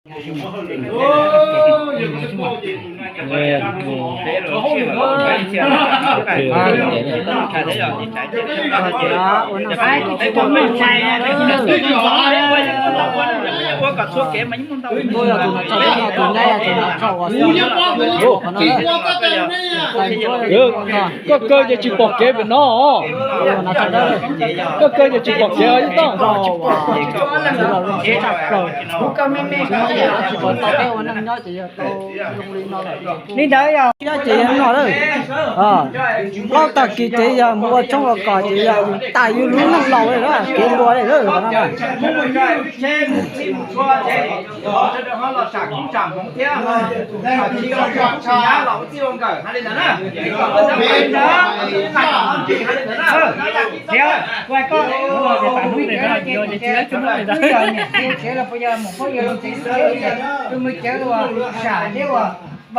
Koj kaw ces tsis pom kev pem no. Koj kaw ces tsis pom kev ib toj. Li ntawd yog ces yog no lawm. Plaub tag kis ces yog mus ua tshoob ua kos ces yog tas yus lub neej laus li, kev nplua li lawm no.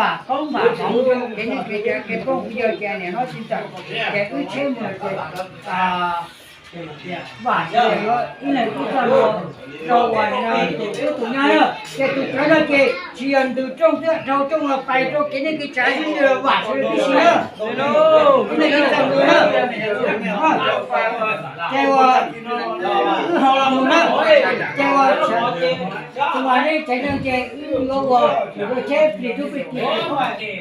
Vam koob vam moov kev neej kev tsav kev poob kuv yawg ces niam hlob tsis txawm, ces wb tsheb mus ces vam sawv daws yuav ib leeg ib txoj hlua rau uas tus tub tus nyab na. Ces tus cawv no ces tsis yog ntws rooj xwb, dhau rooj los pais rau kev neej kev tsav xwb, vam sawv daws tib si na. Ib leeg ib txoj hlua na. Ces uas wb haus los mus na, ces uas tus uas nej tsev neeg ces wb yuav ua, yuav tsheb plig tub plig ki,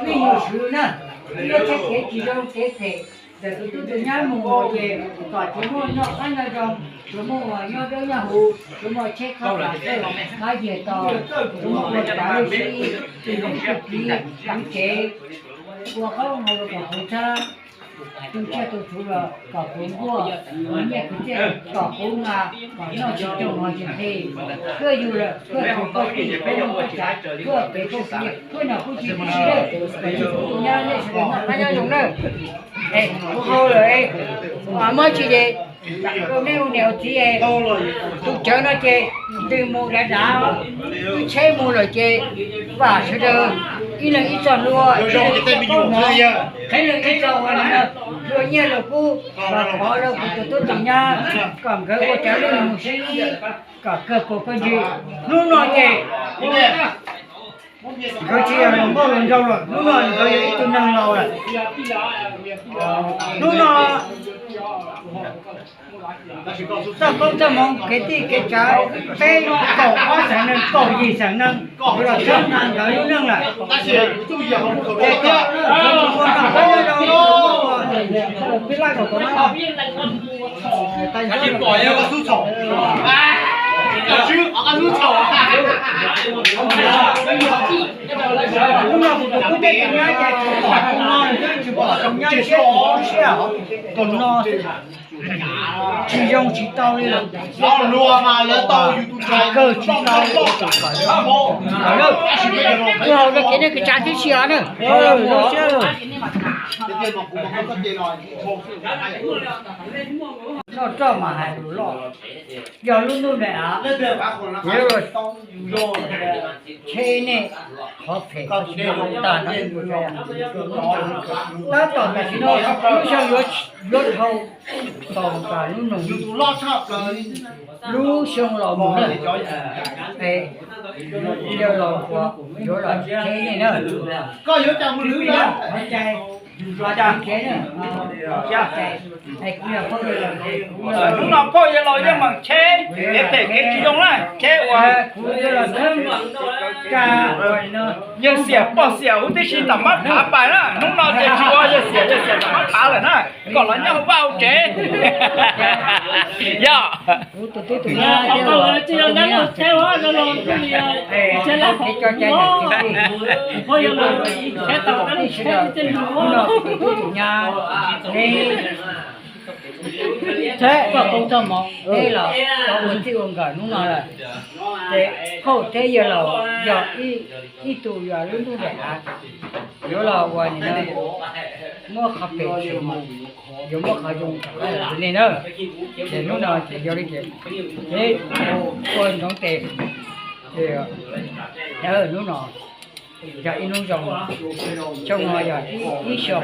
vij mus swv na, wb yuav tsheb kev tsis zoo kev phem ntawm tus tub tus nyab mus ces kom tsuas muaj noj qab nyob zoo, tsuas muaj uas nyob dawb nyob huv, tsuas muaj tsheb khob plam xwb, qab yias to, tsuas muaj ua kav lub sib, tus tub tus kiv, tus tsev, ua qoob hau los kom puv txhab, tu tsiaj tu txhuv los kom puv nkuaj, nyiaj kwv txhiaj kom puv nqa, kom noj tsis coob hos tsis nqhis, koj yug lawm koj tug koj tij peb leeg koj tsav koj pem koj txiv koj nom koj tswv tib si lawm, kom tsis pub nyab nej sawv daws noj qab nyob zoo na. Kuv hau lawm, muab tsis ces rau nej ua niam ua txiv, tus cawv no ces ntws mus dav dav, wb tsheb mus lawm ces vam sawv daws ib leeg ib txoj hlua, qheb leej ib txoj uas hlua nyiaj los kub los pov rau kuv tus tub tus nyab, kom nkawd ua cov neeg mus sib, kom kawg puas kawg ntsis. Hnub no ces nkawd tsis yog luag nkauj luag nraug lawm, hnub no nkawd yog ib tug neeg laus lawm. Hnub no txoj koob txoj hmoov kev tij kev tsav, peb kaum ob xeem neeg kaum yim xeem neeg los txhawb nkawd lub neej lawm. Ces koj ua noj qab nyob zoo, hnub no kuv tus tub tej tus nyab ces tsis pom tus no, tsis pom tus nyab siab, tus tub siab, tus no xwb. Tsis zoo tsis tau li lawm. Kawg tsis tau li. Wb haus rau kev neej kev tsav tib si os na. Noj roj mas hais lus loj. Yog lub ntuj nplaim av, tsheb nej qhov phem tag no, tab tom tam sim no lub xyoo yuav dhau tos tas lub noog, lub xyoo los mus na, es yawg laus yuav los tsheb nej na. Hnub no phauj yawg laus yeej meem tsheb kev phem kev tsis zoo na, tsheb uas yawg xiam poj xiam huv tib si tam mab phav pais na. Hnub no ces tsis ua yawg xiam, yawg xiam tam mab phav lawm na, kom los nyob hauv vaj hauv tsev. Yog tsheb koj tau txoj hmoov, peb los tau ua txij ua nkawm hnub no lawm. Ces phauj thiab yawg laus yog ib tug yog lub ntuj nplaim av, yuav los ua nim no muab qhov phem tsim mus, yuav muab qhov zoo rau nej na. Ces hnub no ces yog li ces peb ua ntxoov tes, ces hnub no yog ib hnub zoo, xyoo no yog ib xyoo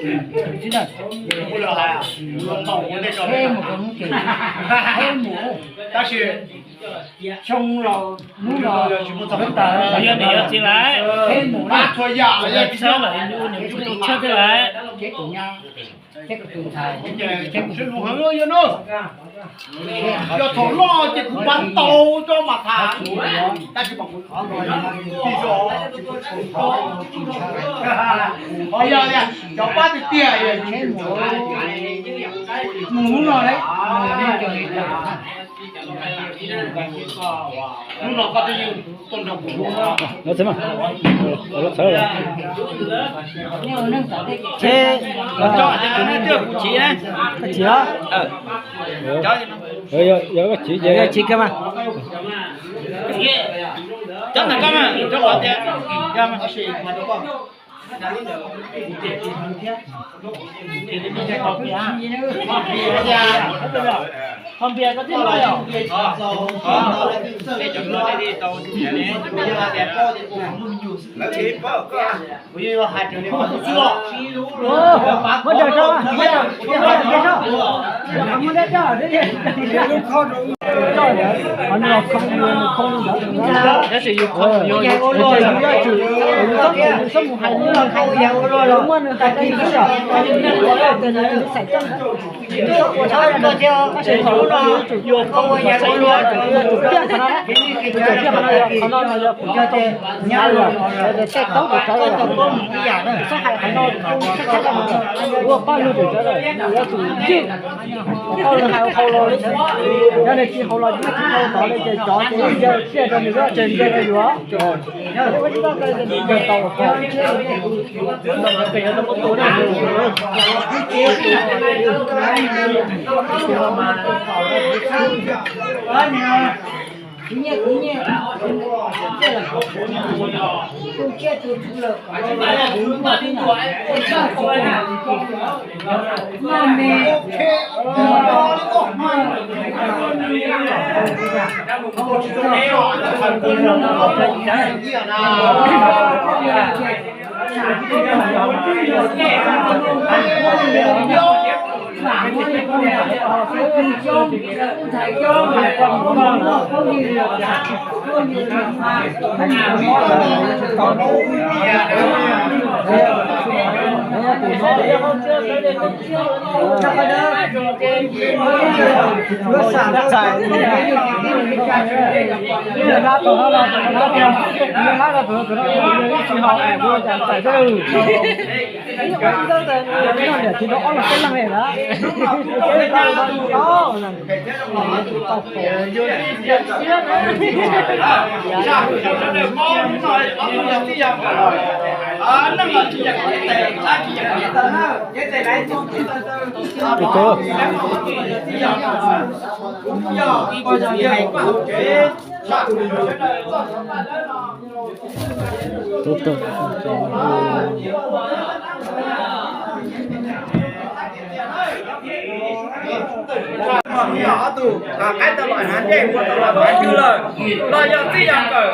Tab sis xyoo los hnub los yog niam yog txiv lawm, pab txhua yam los yog tsis txhob lawm, ua niam ua txiv tshaj thiab lawm. Sib hlub heev no. Yog thaum loj ces kuv pab tau rau mas tham, tab sis mas kuv tij zoo. Ho yog tias cov pab tiag tiag, mus hnub no, hnub no koj twb yeej tuaj nrog kuv. Ces, koj chim los? Yog koj chim ces, koj chim kiag mas. Muab daws tso, muab daws tso, muab daws tso. Tab sis yus, yus txhob mus hais li, muaj nws hais li xwb yom. Tab sis thaum no yuav tsum, yuav tsum piaj qhov no, yuav tsum piaj qhov no, qhov no yog qhov no yog kuv coj tau, tej taub tus cawv, txhob hais qhov no, ua paj lug tus cawv, yuav tsum ywj. Tau lawv hais ua qhau los li, yog nws tsis haus los tsis tau tod li ces cov ces ntsia rau nws, tsis ntsia rau yus. Ob tug qaib tau los hnav ncej, ua tau los hnav cwj lawm, los yog txij yog nkawm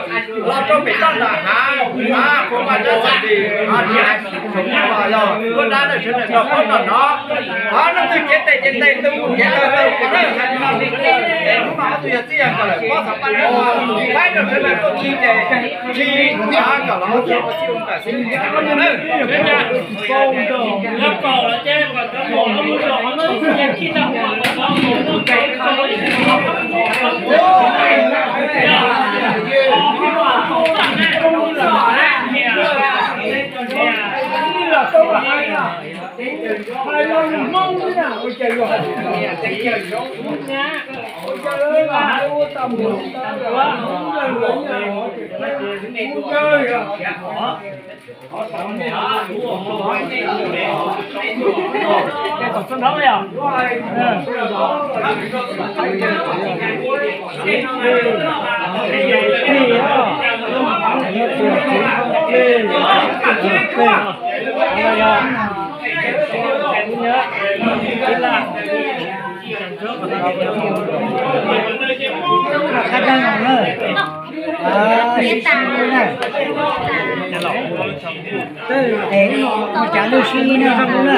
los rau pem toj nram hav, a, qhuav vaj tsab xeem li, a, tsis hais tsis tshua los yog ua dab lawm sawv daws nrog paub nrog hnov. Ob leej twg cev tes ces tes, tus mus cev taw taw, hnub no ob tug yog txij yog nkawm lawm, pob xov paj dab, qaib rau sawv daws tuaj khi ces khi, a, kom los ua txij ua nkawm xwb. Qhab dab no na, sib sib hlub na. Es ua cas lub sib ib no zoo na,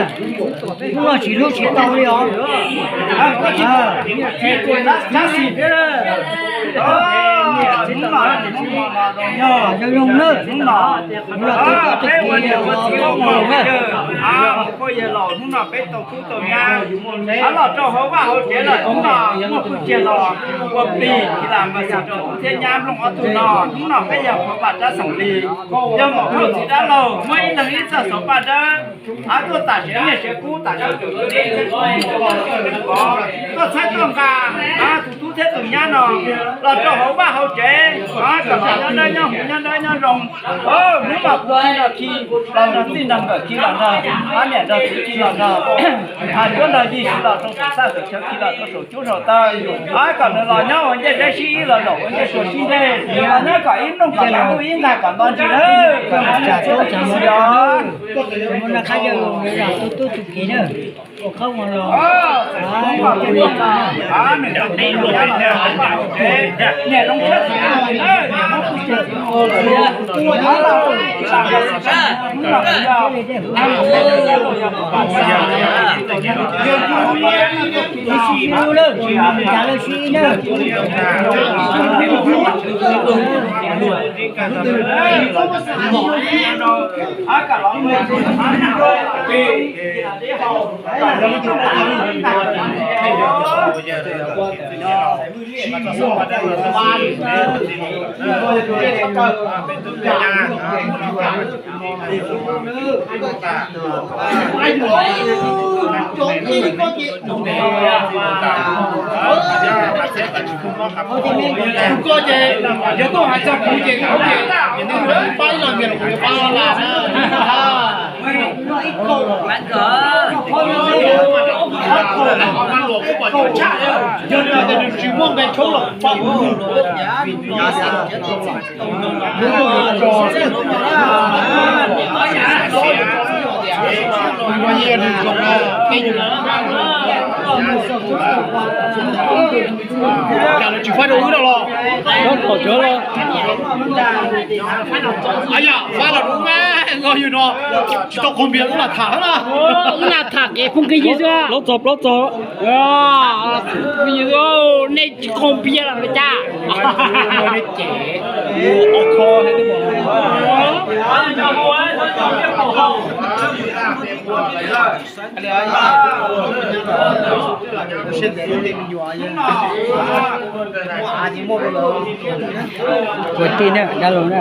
hnub no tsis hlub tsis tau li os. Zoo zoo na, hnub no peb ua niam ua txiv ua pog ua yawg, ua pog yawg laus, hnub no peb tau tub tau nyab, los rau hauv vaj hauv tsev lawm, hnub no muaj phooj ywg los ua plig, lam mas xav rau tub thiab nyab nplooj ob tug no, hnub no peb yog qhuav vaj tsab xeem li, yog mus rau txiv dab laug, muab ib leeg ib txoj xov paj dawb, tuaj tam sim nyiaj siav kub tam sim tuaj txhawb tuaj nqa tus tub thiab tus nyab no los rau hauv vaj hauv tsev, kom nyob dawb nyob huv nyob dawb nyob zoo. Hnub no kuv khi no khi los nrog txij nrog nkawm khi los nrog, niam nrog txiv khi los nrog, cuab nrog yig khi los rau saum txaj saum chaw khi los rau saum cub saum taw, kom nws los nyob ua ncej zeb sib ib los zaum ua ncej sua sib ntej, los nyob kom ib nplooj kom nyob ntuj ib nqag kom nto ntsis lawm. Ua qhab zoo, tus tub tus kiv na, ua qhab ua los. Kuv ko ces yog tuaj hais txog kuv ces kuv ces pab ib los nyias los kuv yuav pab los lawm. Yog tias nws tsis muaj nqe tshoob los pab kuv. Cas lawv tsis faib rau wb no los? Faib los rau wb mas, yus no tsis tau qhov npias wb lam tham na. Wb lam tham kev phooj kev ywg xwb. Plaub txog plaub txog. Nej tsis qhov npias los cas? Kwv tij ne, dab laug ne,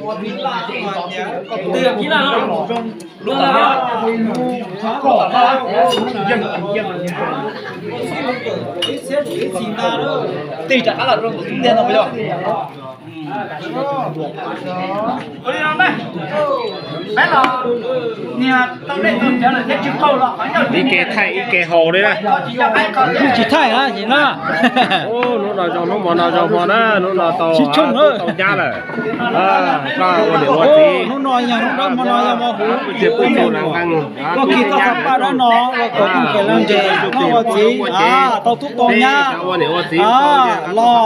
hnub no zoo siab peb thiab nyab. Tig rov qab los rau tus tub ntiag no puas yog? Peb los niag tau dej tau cawv lawm thiab tsis qaug los qhov ncauj ib ke thaij ib ke haus li na. Tsis thaij na, hnub no zoo hnub hmo no zoo hmo na, hnub no tau sib tshooj tau nyab lawm. Koj ua niam ua txiv, hnub no yog hnub dawb hmo no yog hmo huv, koj khi tau qhov paj dawb no ua kom tus kev laj ntses koj ua txiv, tau tub tau nyab los.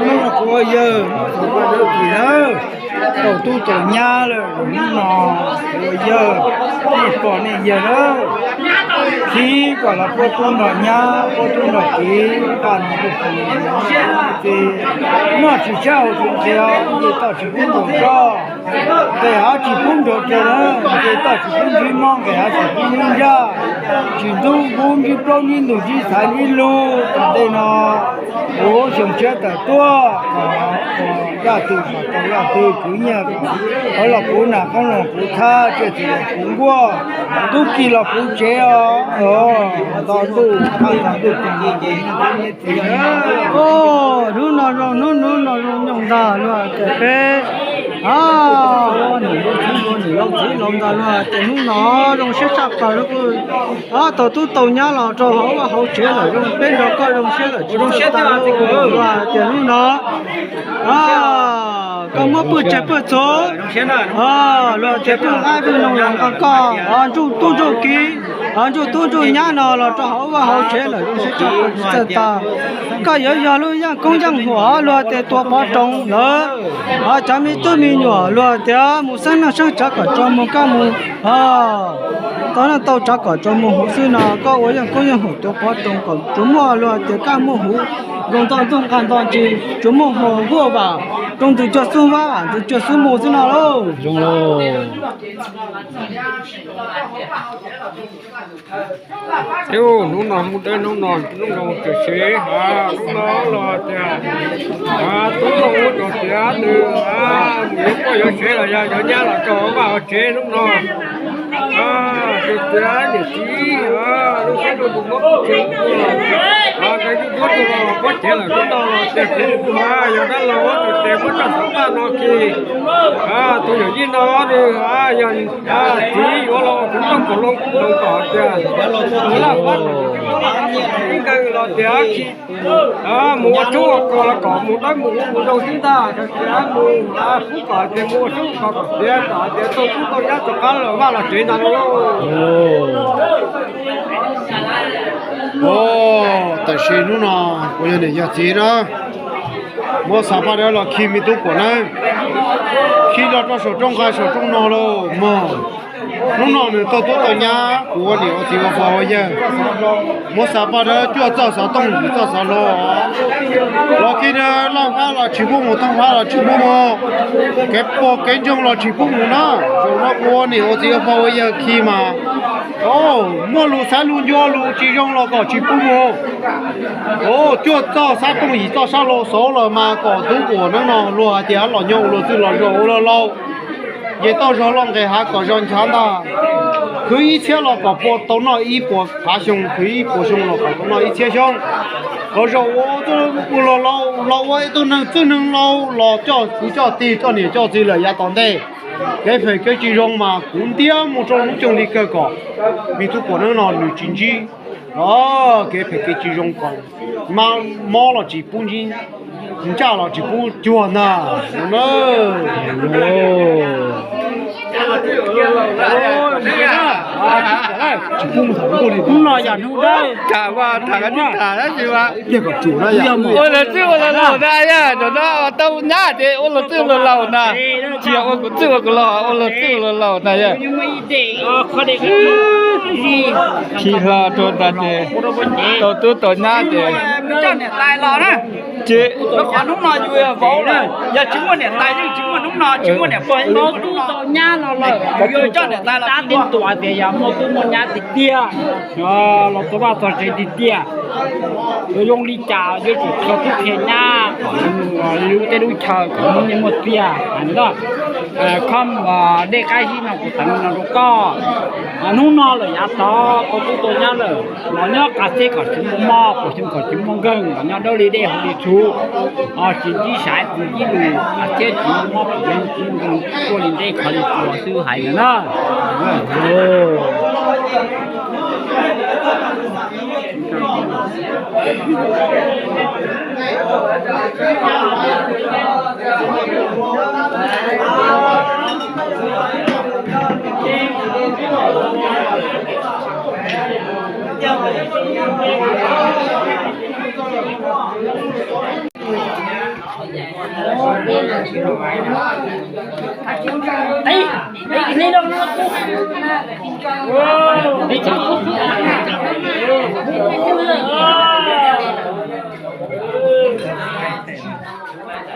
Hnub no kuv ua yawg, kuv ua dawb kis na, tau tub tau nyab lawm, hnub no kuv ua yawg, nej pom nej yawg na, khib kom los puab tub nrog nyab, puab tub nrog kiv, paj no kuj pom ces noj tsis tshua haus tsis nqhis, nce toj tsis pub nraug roj, nqes hav tsis pub nraug rog na, nce toj tsis pub ntsib mob, nqes hav tsis pub ntsib nraj, tsis ntub npub ntsib plaub ntsib ntug ntsib xaiv ntsib lug. Tom ntej no kuv xyoo tshiab tawm tuaj, yaj twg kom tau yaj twg, kwv nyiaj los kuv nam, qoob loo kuv thab, tsiaj txhu los kuv nkuaj, tub ki los kuv tsev os. Nto ntuj, nto ntuj, hnub no zoo, hnub hnub no zoo nyoos ntag, luag tias peb ua niam ua txiv, ua niam ua txiv los ntag, luag tias hnub no zoo siab tshaj plaws. Tau tub tau nyab los rau hauv vaj hauv tsev lawm, zoo peb nrog koj zoo siab lawm, zoo siab tiag. Luag tias hnub no koj muab pwj tseg pwj txhua, luag tias pwj qaib pwj noog los nqa koj ntsuj tub ntsuj kiv, ntsuj tub ntsuj nyab no los rau hauv vaj hauv tsev lawm, zoo siab tshaj plaws tsis txawj tag. Koj yuav yog lub yeej koob yeej huam, luag tias tuav pov roos lawm. Cov me tub me nyuam luag tias mus xeeb neej xeeb tsav kom tso muag, koj mus tau neej tau tsav kom tso muag huv xwb no, koj ua yeej koob yeej huam tuav pov roos kom tsuas muaj luag tias kaj muaj huv, nkaus nto ntuj nqaj nto ntsis, tsuas muaj huam huaj vam, rau ntws cuag xub vab vam ntws cuag xub mus xwb no lauj. Zoo lauj. Hnub no hnub dawb, hnub no hnub no txawm sev, hnub no los tias tub los ua rau tiav nws mus yuav poj yuav sev los yog yuav nyab los rau hauv vaj hauv tsev hnub no. Tiav niam txiv, lub sab rau tus muab kuv tsev ua, nqe kuj muab rau los muab cev lawm hnub no los tias kuv yog dab laug ua rau tias muab rau xov paj no khi tus yawm yij no nws yog txiv yuav los kuv coj kom loo kom tias tus laj fab ib nkees los tias khi mus ua tshoob ua kos los kom mus dawb mus huv mus zoo xwb ntag, tias mus pub kom tias mus ua tshoob ua kos kom tiav kom tias tau tub tau nyab rov qab los vaj los tsev ntag lauj. Tam sim hnub no kuv yog niam yog txiv na, muab xav paj dawb los khi me tub kuam na, khi los rau saum rooj nqaij saum rooj no lauj mog. Hnub no nws tau tub tau nyab, kuv ua niam ua txiv ua pog ua yawg, muab xav paj dawb cuaj txoj xov tooj yim txoj xov hlau los khi na, laj fab los tsis pub mus, thooj fab los tsis pub mus, kev puag kev ntsoog los tsis pub mus na. Zaum no kuv ua niam ua txiv ua pog ua yawg khi mas Muaj lus xav lus ncua lus tsis zoo los kom tsis pub mus. Cuaj txoj xab tooj yim txoj sab laug xauv lawm mas kom tub kuam neeb no luag hais tias los nyob ua luag txwj los zaum ua luag laus. Ces toj zog loj nqes hav kom zog nchav ntag. Khwv ib txhiab los kom puas tau noj ib puas phav xyoo, khwv ib puas xyoo los kom tau noj ib txhiab xyoo. Los zaum ua tus ua luag laus, los ua ib tug neeg txwj neeg laus los coj kwv coj tij coj niam coj txiv lawm yav tom ntej. Kev phem kev tsis zoo mas kuv ntiab mus rau lub cooj li kawg kom me tub kuam neeb no nws tsis ntsib kev phem kev tsis zoo kom mob los tsis pub ntsib, ntsaj los tsis pub cuag ntag. Hnub no yog hnub dawb. Ua luag txwj ua luag laus na yog, cov no tau nyab ces ua luag txwj ua luag laus na. Tsis yog ua kuv txwj ua kuv laus, ua luag txwj ua luag laus na yog. Tsis hlo rau ntag ces tau tub tau nyab ces. Coj niam tais los na. Ces qhov hnub no yus vauv lawm, yog tsis muaj niam tais yeej tsis muaj hnub no, tsis muaj niam pog tub tau nyab no lawm. Yus coj niam tais los tab tib ntuas tias yog muaj tub muaj nyab tiag tiag, los txog vaj txog tsev tiag tiag. Yuav zoo li cas yuav tsum qhia tub qhia nyab kom lub teb lub chaw kom muaj nyiaj muaj txiag hais no. Khom dej qab zib no kuv teev no rau koj. Hnub no lawm yav tod tau tub tau nyab lawm, los nyob qab teb kom tsis muaj mob, kom tsis kom tsis muaj nkeeg, los nyob dawb li dej haus li txhuv, tsis ntsib saiv tsis ntsib lus, qab teb tsis muaj mob tsis muaj nkeeg, tuaj li ntej khov li txua xwb hais ntawd na.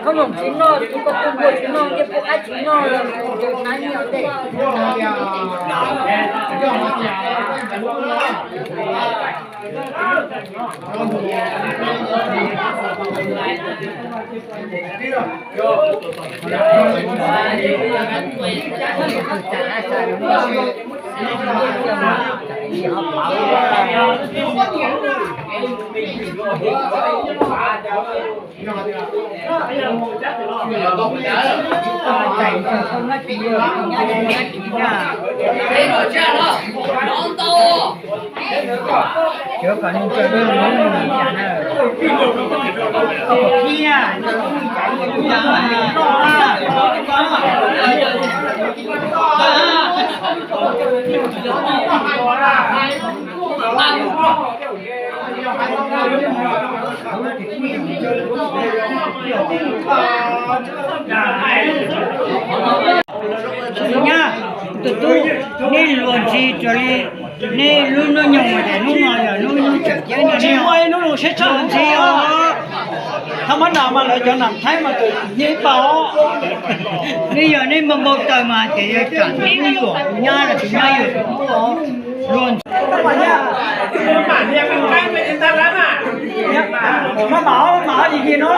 Koj mus tsis noj, tus koj tus npua tsis noj, ncej puab qab tsis noj los tus hnav nyiaj ua ntej. Nyab, tus tub, nej luag ntxhi raws li nej lub hnub nyoog mas hnub no yog hnub tseem ceeb no, tsis muaj ib hnub nyoog siab tshaj ntxhi os. Thaj mab nam mas lawv cov nam Thaib mas tus nyiaj ib pab os. Nej yog nej npau npau taws mas ces yog tsam tus tub yuam tus nyab los tus nyab yuam tus tub os. Luag ntxhi. Maj mam, maj mam li no.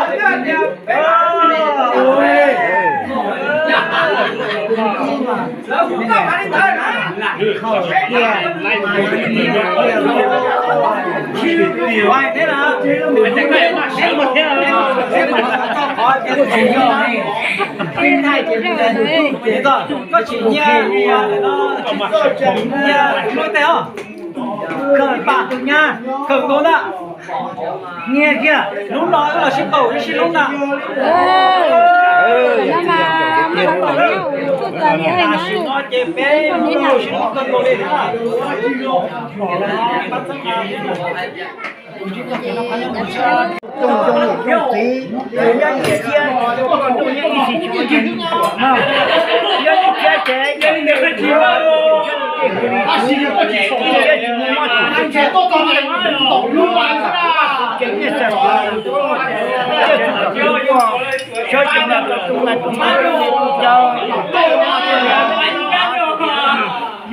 Koj tsis nyiam, kawg pam tus nyab kawg nkaus ntag. Nyiam kiag, hnub no wb los sib ntaus wb sib hlub ntag. Tam sim no ces peb sib hlub kawg nkaus li na. Zoo zoo niam zoo txiv, nyob ib txhia, ib txhia, nyob ib txhia ces,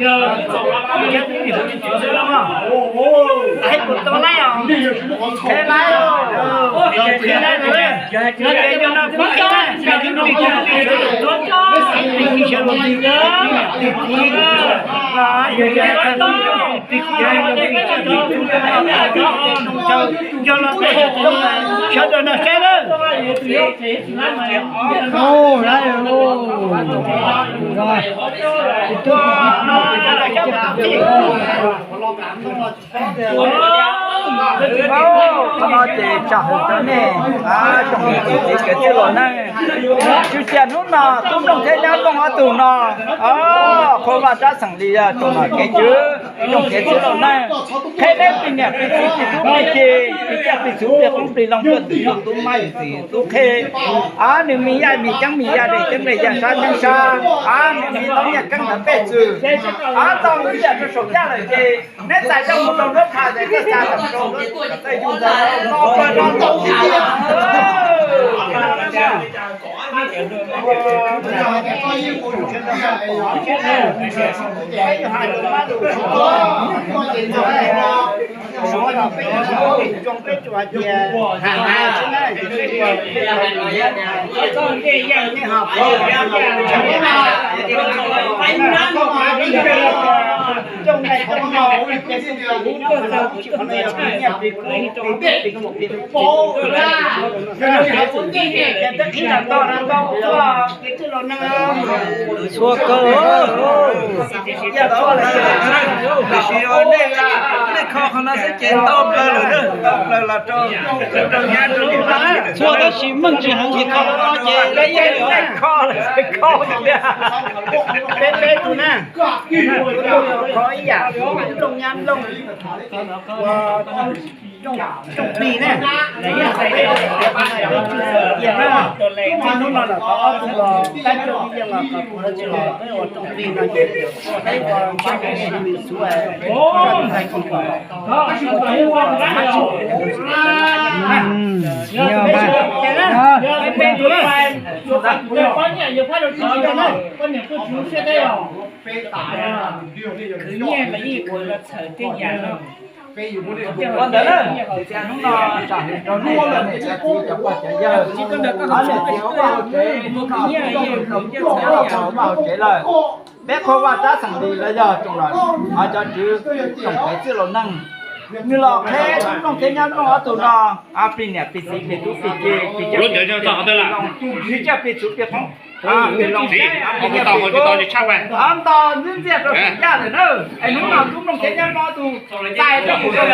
Sawv daws no seb lawm. Qhov no ces tsom hwm rau nej tsoom niam txiv kwv tij los neej. Tsis tias hnub no tub nplooj thiab nyab nplooj ob tug no, qhua vaj tsab xeem li yog tsoom nom kev cwb, tsoom kev txwv los neej, qheb neb plig niam plig txiv plig tub plig ki, plig caj plig txhuv plig qoob plig loo tuaj ntxim tub mab yim txim tub qhe. Nws me yaj me ceeb me yaj dej ceeb dej yaj sab ceeb sab, nws me tub yaj keeb ntawd pej xwm. Tau nws yaj rau saum yaj lawm ces neb txais coj mus rau lub qhov tes txaj xya tawm rau lub txaj yug ntawd no pawg no tau. Txhua kawg. Tiam sis nej, nej kho qhov no xwb ces ntau plaws lawm, ntau plaws los rau, rau nyab rau tub. Txhua tab sis meej tsis heev ces kho qhov no ces nej kho lawm ces kho tiag. Peb peb tug na, kho ib yam, nplooj nyab nplooj, ua, tsoom plig ne. Hnub no lawm tau ob tug los tab coj ib yeej los kom tsis los peb ua tsoom plig no ces peb ua tsoom plig xwb. Khwv nyiaj los yeej khwv los txhawm tej yam no. Ua ntawd na, tiam sis hnub no tsom hwm rau nej cov niam cov txiv cov pog cov yawg, ob niam txiv ua vaj hauv tsev, hnub no tub nplooj thiab nyab nplooj los ua vaj hauv tsev lawm. Peb qhua vaj tsab xeem li los yog tsoom los, cov tswv tsoom kev txwj laus neej, nws los qheb tub nplooj thiab nyab nplooj ob tug no, plig niam plig txiv plig tub plig ki, plig caj plig txhuv plig qoob, plig nto ntxiv ntxiaj rau saum yaj lawm na. Es hnub no tub nplooj thiab nyab nplooj ob tug txais rau mus rau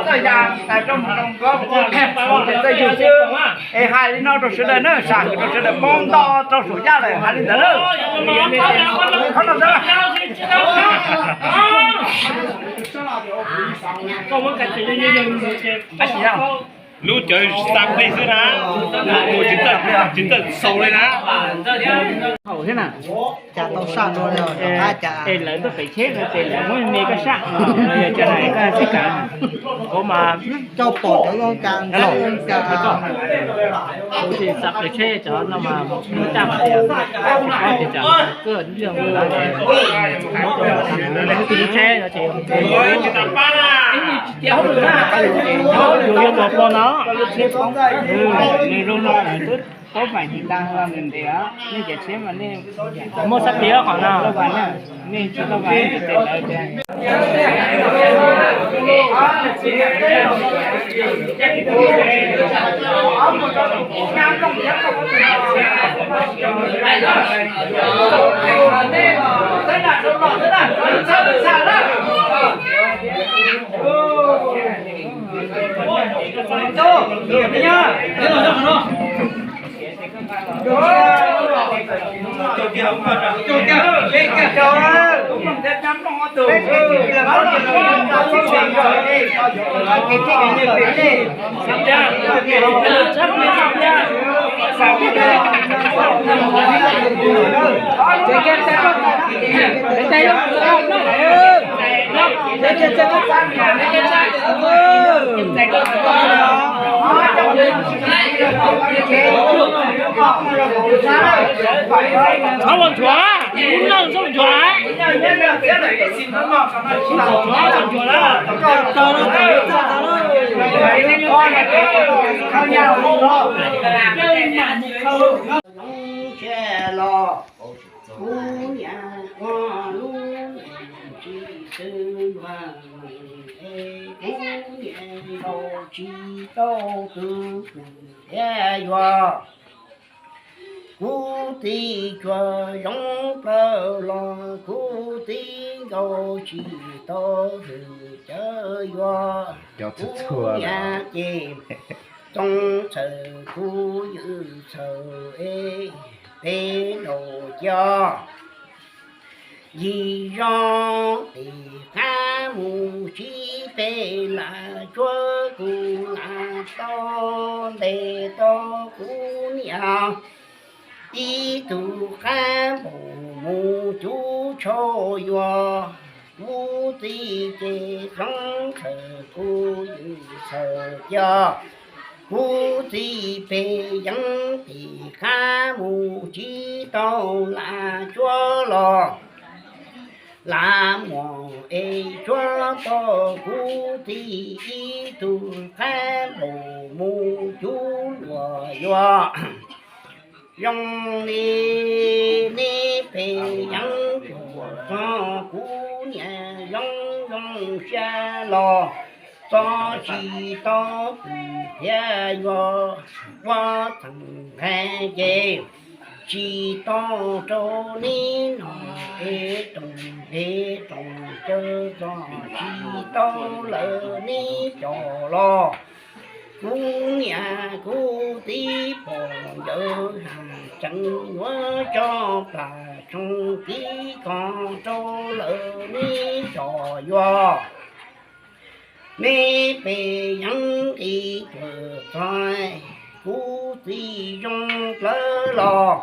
txaj ya, txais rau mus rau nkawd ua txaj yug xwb. Es hais li no rau sawv daws na, sam hwm rau sawv daws poob nto rau saum yaj lawm, hais li ntawd na. Qhov no xwb. Lub cawv xa plig xwb na, mus tsis txawj xaus li na. Haum thiab na. Cas tau saj dua li, rov qab cas. Es lawv tuaj pem tsheb no ces lawv muab me koj saj, yog cas hais koj tsis kam. Kuv mas coj pom cov zoo cas ntxhab zoo cas. Kuv tsis xav pem tsheb cov no mas, caj mas tias, tias cas kuj tsheb no ces, yus yuav pom pom no, nws zoo no twb paub mais tis tas los nws ntev, nej cov tsheb mas nej muaj sab tis qhov no, nej tsis tau vais tes lawv tias. Txhob los nchuav, lub neej txhob los nchuav. Txhob los nchuav lawm. Los kuv niam ua lub neej tsis txwj luag, kuv niam ntaus tsis tau tus thiab yuav. Kuv txiv cuag zoo plaws los kuv txiv ntaus tsis tau tus thiab yuav. Kuv niam ces txoov txhawm kuv ywm txhawm es peb ntaus cia. Yim zoo tim qab mus sib pem lam tsuab, kuv lam tau ntes tau kuv niam ib tug qab npaum mus cub tshauj yuav. Kuv txiv ces txoov txhawm kuv ywm txhawm cia. Kuv txiv pem yeeb tim qab mus tsis tau lam tsuab los, lam muam es tsuab tau kuv txiv ib tug qab npaum mus cub luas yuav. Zoo li neb pem yeeb cuag txog kuv niam zoo zoo siab los txog tsis tau tus thiab yuav. Ua txheem nqaij ces tsis tau rau neb noj es roos nqe roos cawv txog tsis tau lawm neb cov los. Kuv niam kuv txiv pom ncawg tseem yuav tso plam tsoo kib kos rau lawm neb cov yuav. Neb pem yeeb nqis cuag txog kuv txiv zoo plawv los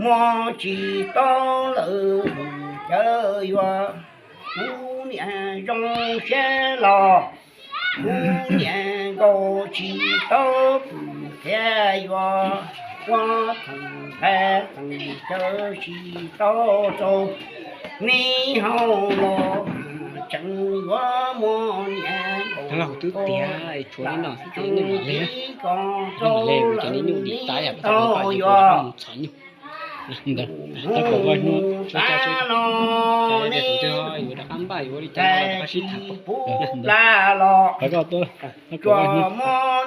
muab tsis tau lawm tus cawv yuav. Kuv niam zoo siab los kuv niam nkaus tsis tau tus thiab yuav. Ua txheem nqaij txheem cawv tsis tau rau neb haus los tseem yuav muab niam nkaus. Hnub no kuv twb tiav tshuav neb noj xwb ces neb mam hle na. Neb mam hle kuv cov neb nyuj dim tas yam kuv tau yuav mus txhom nyuj. Ntawd, tab kom vaj hnub tsuab caj tsuab, cov yog tias tus twg yuav rov qab npaj yuav ua li cas los rov qab sib tham. Ntawd, tab kom vaj hnub,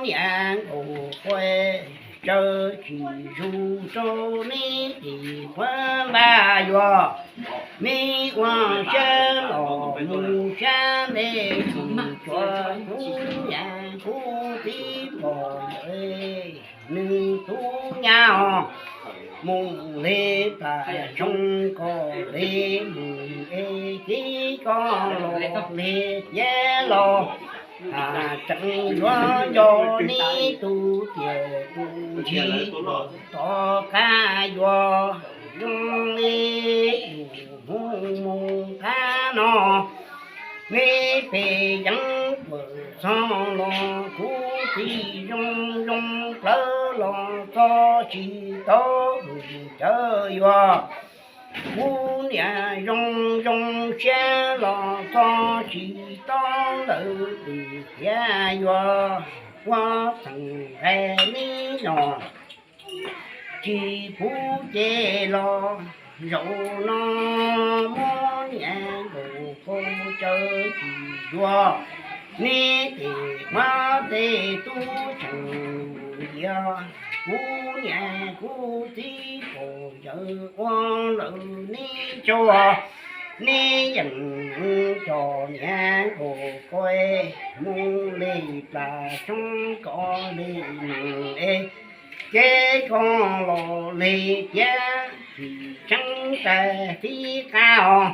tab kom vaj hnub. Tsaws tsis zus rau neb tim qhuav npaj yuav. Neb ua siab los mus siab ntev tsis tsuav kuv niam kuv txiv pom yawg nws tub nyab os. Mus li plas zoo kom li mus es tib koj los li tiav los, tseem yuav nco neb tus tiam tus ntsis tom qab yuav. Zoo li yus hnub mus qab no, neb pem yeeb tuam txog los kuv txiv zoo zoo plawv los txog tsis tau tus cawv yuav. Kuv niam zoo zoo siab los txog tsis tau lawm tus thiab yuav. Ua txheem nqaij neb noj tsis pub ces los zaum no muab niam nkaus kaus cawv tsis yuav. Neb tim muab tej tub tseem yog kuv niam kuv txiv pom yawg ua lawm neb tso. Neb yeem cov niam nkaus kaus mus li plas tsoo kom li nws es ces koj los li tiav tsis tseeb tais tib qab os.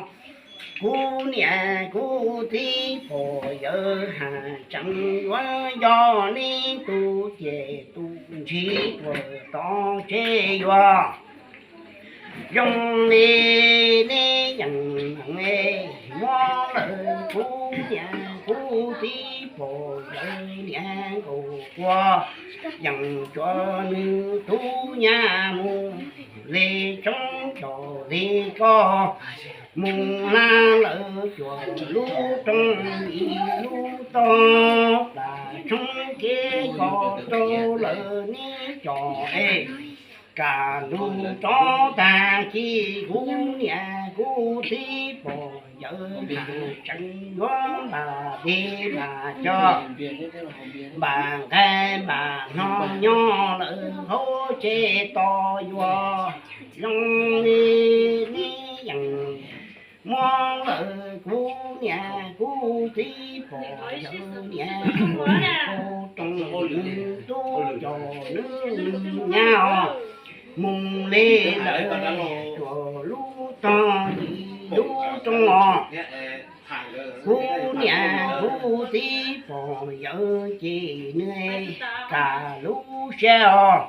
Kuv niam kuv txiv pom yawg has tseem yuav nco neb tus tiam tus ntsis tuam tom tseg yuav. Zoo li neb yeem muab lawm kuv niam kuv txiv pog yawg niam nkaus kua, yeej tsuas nws tub nyab mus li tshoob cos li koj, mus laj lawm cuag lub rooj ib lub toj, plas tshoob kev koj rau lawm neb cov es, kaj ntug rov tag kis kuv niam kuv txiv pog yawg tseem yuav npam dej npam cawv, npam nqaij npam hno nyob lawm hauv tsev tos yuav zoo li neb yeej muab lawm kuv niam kuv txiv pog yawg niam nkaus rau nws tub cos nws nyab os, mus li lawm cuag lub tog ib lub rooj os. Kuv niam kuv txiv pog yawg ces nws kaj lub siab os,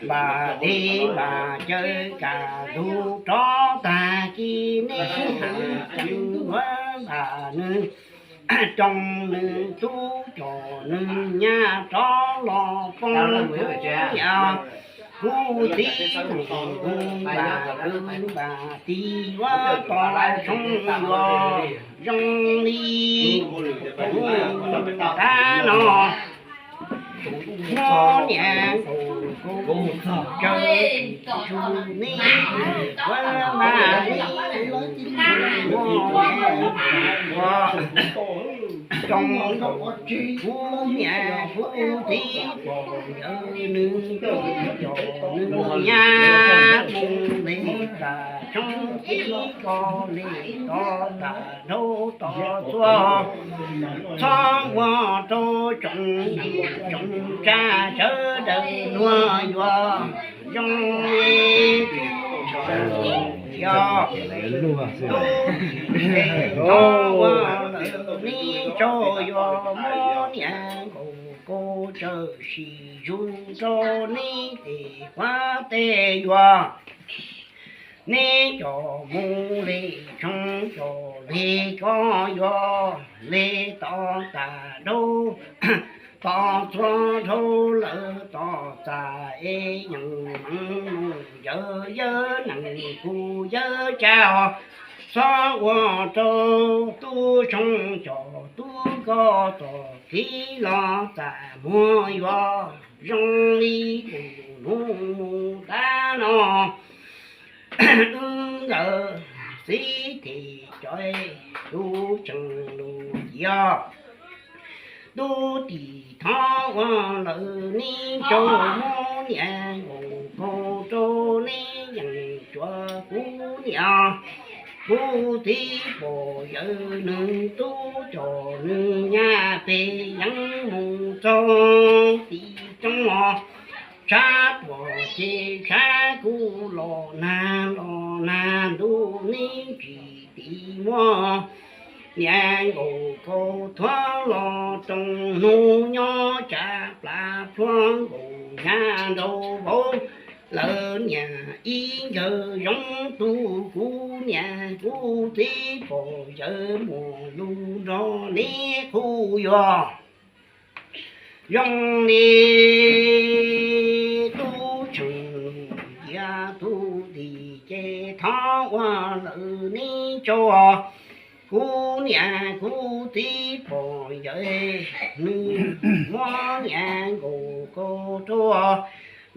npam dej npam cawv kaj ntug rov tag kis neb heev tseem yuav npam nws, rau nws tub cos nws nyab rov los poob kuv niam kuv txiv tus npam npam tis yuav tos tshoob yuav zoo li tab no. Muab niam nkaus kuv txog caw tsis tshua neb kuv mas neb muab niam ua rau kuv niam kuv txiv pog yawg nws tub cos nws nyab mus li tas tshoob tib ko li tos tas dhau tos txhua, txhob ua rau tsoom tsoom tsaj sawv daws luag yuav zoo li tub yog tub teb tod ua lawm neb tsaug yuav muab niam nkaus kuv txawm sim zus rau neb tes quav tej yuav neb cov mus li tshoob cos li koj yuav li tos tas dhau tos txhua dhau lawm tos tas es yeej meej mus yawg yawg neeg kuv yawg tsaj os, txhob ua rau tub tshoob cos tub koj txom txib los tas muag yuav zoo li kuv hnub mus tab no. Wb nkawd txiv teb cov tub tseem lus ciav tub teb tod ua lawm neb tsaug muab niam nkaus kuv rau neb yeej tsuav kuv niam kuv txiv pog yawg nws tub cos nws nyab peb yeej mus txog tim roob os. Tshav tuaj ces tshav kuj los nag los nag ntuj neb tsis tiv muab niam nkaus kuv thuav los rau hnub nyob tsam plas plhuav nkaus nyab nraug vauv lawv niam ib nkawd zoo tu kuv niam kuv txiv pog yawg muaj lus nrog neb qhuas yuav zoo li tub tseem cia tub teb ces thov ua lawm neb tsaug. Kuv niam kuv txiv pog yawg nws muab niam nkaus kuv rau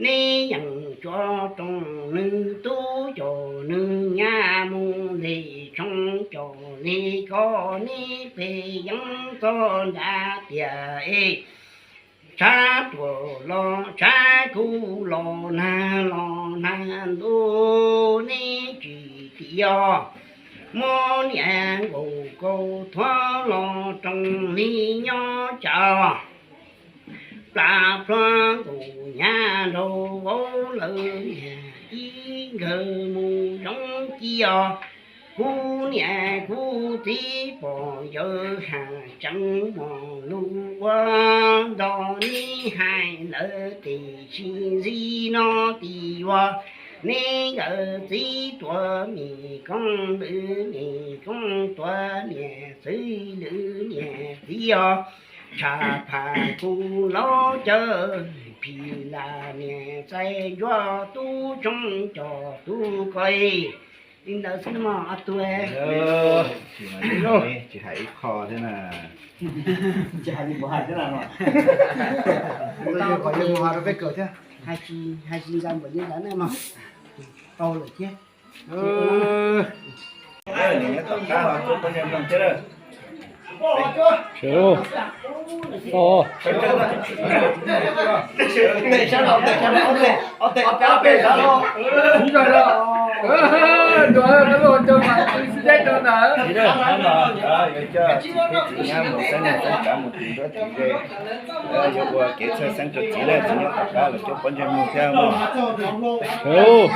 neb yeej tsuav rau nws tub cos nws nyab mus li tshoob cos li koj neb peb yeej txog nrad tiag es. Tshav tuaj los tshav kuj los nag los nag ntuj neb tsis tiv muab niam nkaus kuv thuav los rau li nyob tsam plas plhuav nkaus nyab nraug vauv lawv niam ib nkawd mus zoo ci os. Kuv niam kuv txiv pog yawg has tseem muaj lus ua nrog neb hais lawm tes sis ntxiv no tis yuav Neb nkawd txiv tuav me koob, lwm me koob tuav niam txiv, lwm niam txiv yog tshav phaj kuv los cawm phim las niam txais ntsuab tub tshoob coj tub koj. Li ntawd xwb mas ob tug. Tsis hais ib qho thiab na. Tsis hais li mus hais thiab na. Hais tsis, hais tsis ntxaws npaum li ntawd na mas tau lawm thiab. Yuav ua kev txhawj xeeb rau txiv na, txiv nyob tom qab los coj pob ntseg mus thiab mog. Sawv,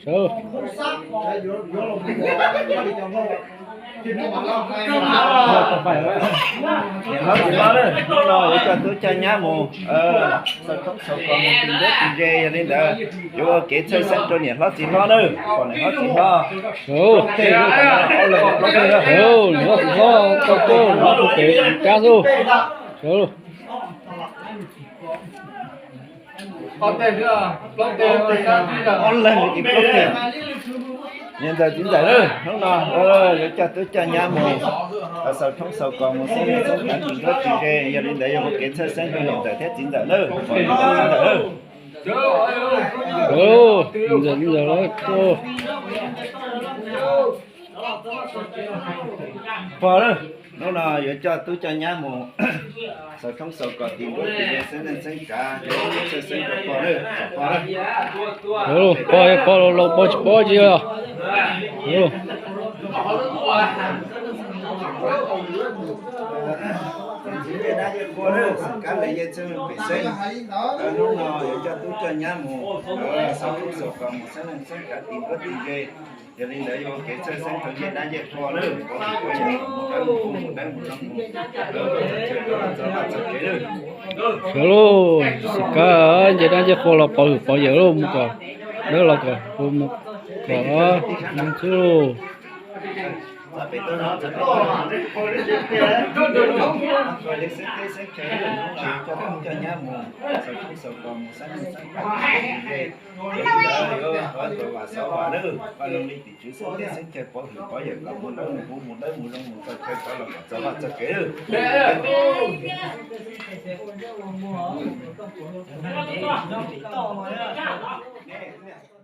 sawv. Niam hlob txiv hlob na, hnub no yuav coj tub coj nyab mus xaus thoob xaus kos mus ti nruab ti ze, yog li ntawd yuav ua kev txhawj xeeb rau niam hlob txiv hlob na, pom niam hlob txiv hlob. Sawv, sawv, niam hlob txiv hlob tau tuaj, niam hlob txiv hlob tau tuaj. Sawv. Ob leeg li plaub tiag. Niam ntxawm txiv ntxawm na, hnub no yuav coj tub coj nyab mus xaus thoob xaus kos mus xeeb neej xeeb tsav ti nruab ti ze, yog li ntawd yuav ua kev txhawj xeeb rau niam ntxawm thiab txiv ntxawm na, pom niam ntxawm txiv ntxawm na. Niam ntxawm txiv ntxawm na. Pog na, hnub no yuav coj tub coj nyab mus xaus thoob xaus kos ti nruab ti ze xeeb neej xeeb tsav, yuav ua kev txhawj xeeb rau pog na, pog na. Pog, pog los pog tsis paub tsis yog. Hnub no yuav coj tub coj nyab mus xaus thoob xaus kos mus xeeb neej xeeb tsav ti nruab ti ze. Yog li ntawd yuav ua kev txhawj xeeb rau ncej dab ncej qhua na, pov hwm pov yawm kom mus dawb mus dawb mus zoo mus, txog vaj txog kev na. Sawv lauj, xim kab ncej dab ncej qhua los pov hwm pov yawm lauj, mus kom dawb los kom mus kom xwb lauj. Coj tub coj nyab mus xaus thoob xaus kos mus xeeb neej xeeb tsav ti nruab ti ze. Yog li ntawd yuav ua vam xov vam na, vaj loog li tim tswv xeeb teb xeeb chaw pov hwm pov yawm kom mus dawb mus huv mus dawb mus zoo mus txog chaw tod los kom txog vaj txog kev na.